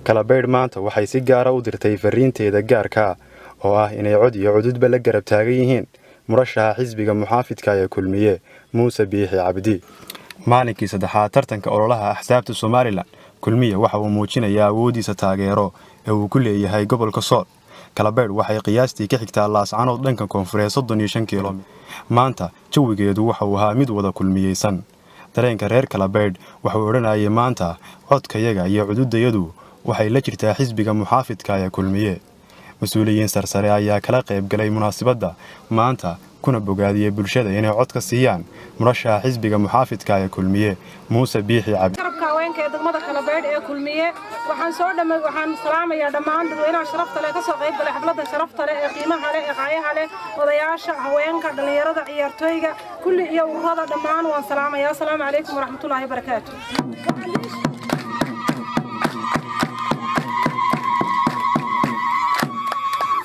Kalabaydh maanta waxay si gaara u dirtay fariinteeda gaarka oo ah inay cod iyo cududba la garab taagan yihiin murashaxa xisbiga muxaafidka ee Kulmiye, Muuse Biixi Cabdi. Maalinkii saddexaad tartanka ololaha axsaabta Somaliland, Kulmiye waxa uu muujinayaa awooddiisa taageero ee uu ku leeyahay gobolka Sool. Kalabaydh waxay qiyaastii ka xigtaa Laascanood dhanka koonfureed 35 kilomitir. Maanta jawigeedu waxa uu ahaa mid wada kulmiyeysan. Dareenka reer Kalabaydh waxuu odhanayay: maanta codkayaga iyo cududayadu waxay la jirtaa xisbiga muxaafidka ee Kulmiye. Mas-uuliyiin sarsare ayaa kala qayb galay munaasabadda maanta, kuna bogaadiyey bulshada inay cod ka siiyaan murashaxa xisbiga muxaafidka ee Kulmiye, Muuse Biixi Cabdi. Garabka haweenka ee degmada Kalabaydh ee Kulmiye, waxaan soo dhama waxaan salaamayaa dhammaan dadweynaha sharafta leh ka soo qayb galay xafladda sharafta leh ee qiimaha leh ee qaayaha leh, odayaasha, haweenka, dhallinyarada, ciyaartooyga kulli iyo ururada, dhammaan waan salaamayaa. Asalaamu calaykum waraxmatullaahi wabarakaatu.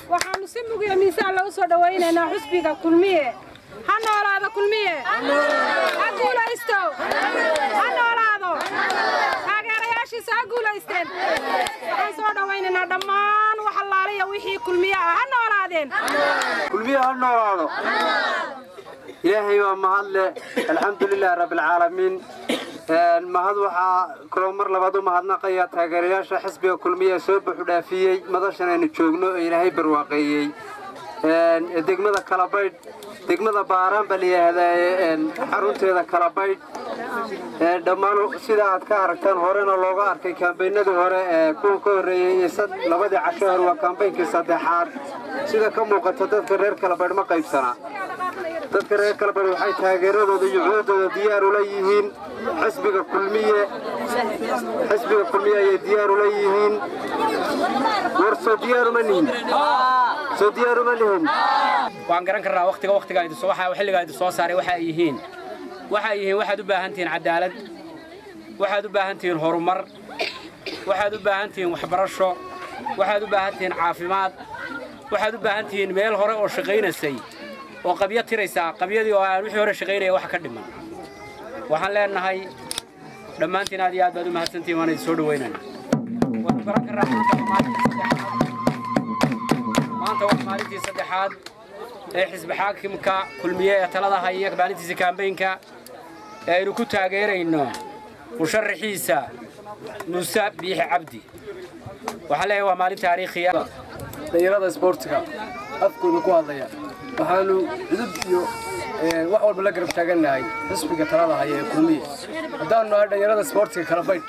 Waxaanu si mugiya miisaan lagu soo dhawaynaynaa xusbiga Kulmiye. Ha noolaado Kulmiye, ha guulaysto, ha noolaado, taageerayaashiisa ha guulaysteen. Waxaan soo dhawaynaynaa dhammaan wax allaaliya wixii Kulmiye ah, ha noolaadeen. Kulmiye ha noolaado. Ilaahay baa mahadle, alxamdulilahi rabbialcaalamiin. Mahad waxaa kaloo mar labaad u mahadnaqaya taageerayaasha xisbiga Kulmiye ee soo buuxu dhaafiyey madashan aynu joogno ee Ilaahay barwaaqeeyey, degmada Kalabaydh, degmada Baaraan baa la yidhaahdaa, xarunteeda Kalabaydh. Dhammaan sida aad ka aragtaan, horena looga arkay kaambeynadii hore ee kuwa ka horreeyey iyo labadii casho hore, waa kaambeynkii saddexaad. Sida ka muuqata, dadka reer Kalabaydh ma qaybsanaa. Dadka reer Kalabaydh waxay taageeradooda iyo cududooda diyaar ula yihiin xisbiga Kulmiye. Xisbiga Kulmiye ayay diyaar ula yihiin. War soo diyaaruma nihin? Soo diyaaruma nihin? Waan garan karnaa waqtiga waqtigaa idin soo waxa xilligaa idin soo saaray waxa ay yihiin. Waxa ay yihiin: waxaad u baahan tihiin cadaalad, waxaad u baahan tihiin horumar, waxaad u baahan tihiin waxbarasho, waxaad u baahan tihiin caafimaad, waxaad u baahan tihiin meel hore oo shaqaynaysay oo qabyo tiraysaa qabyadii oo aan wixii hore shaqaynaya wax ka dhiman. Waxaan leenahay dhammaantiin aad iyo aad baad u mahadsantihiin, waan idin soo dhaweynana. Waanu garan karnaa maanta waa maalintii saddexaad ee xisbi xaakimka Kulmiye ee talada haya, maalintiisa kaambeynka ee aynu ku taageerayno musharaxiisa Muuse Biixi Cabdi. Waxaan leeyahay waa maalin taariikhiya. Dhalinyarada isboortiga afkooda ku hadlaya, waxaanu cudud iyo wax walba la garab taagannahay xisbiga talada haya ee Kulmiye. Haddaanu nahay dhalinyarada isboortiga Kalabaydh,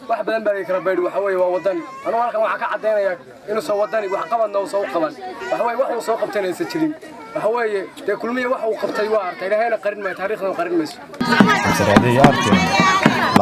wax badan baa Kalabaydh waxa weeye waa Wadani. Anugu halkan waxaan ka caddaynayaa inuusan Wadani waxqabadna uusan u qaban. Waxa weeye wax uu soo qabtayna aysan jirin. Waxa weeye dee Kulmiye wax uu qabtay waa arta, Ilaahayna qarin maayo, taariikhdana qarin mayso. Xamse Raadiye, Arteen.